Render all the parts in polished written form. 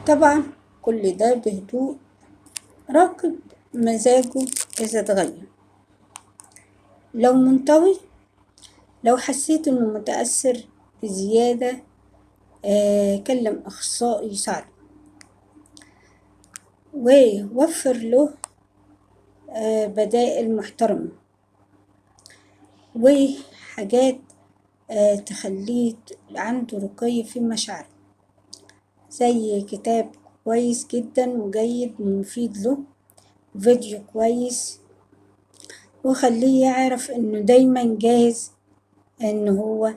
طبعا كل ده بهدوء. راقب مزاجه إذا اتغير، لو منطوي، لو حسيت إنه متأثر بزيادة كلم أخصائي يساعده، ووفر له بدائل محترمة وحاجات تخليه عنده رقي في مشاعره، زي كتاب كويس جدا وجيد ومفيد له، فيديو كويس، وخليه يعرف انه دايما جاهز ان هو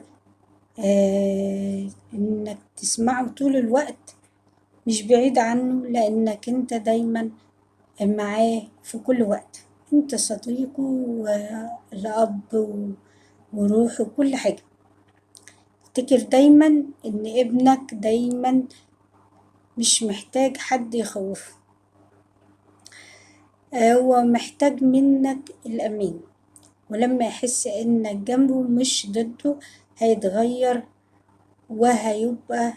انك تسمعه طول الوقت، مش بعيد عنه، لانك انت دايما معاه في كل وقت، انت صديقه والاب وروحه وكل حاجة. افتكر دايما ان ابنك دايما مش محتاج حد يخوفه، هو محتاج منك الأمان، ولما يحس انك جنبه مش ضده هيتغير وهيبقى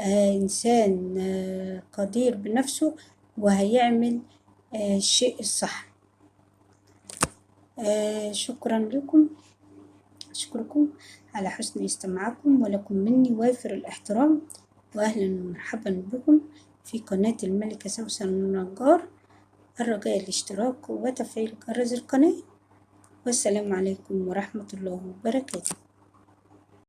إنسان قدير بنفسه، وهيعمل الشيء الصح. شكرا لكم، أشكركم على حسن استماعكم، ولكم مني وافر الاحترام، وأهلا ومرحبا بكم في قناة الملكة سوسن النجار. الرجاء الاشتراك وتفعيل جرس القناة، والسلام عليكم ورحمة الله وبركاته.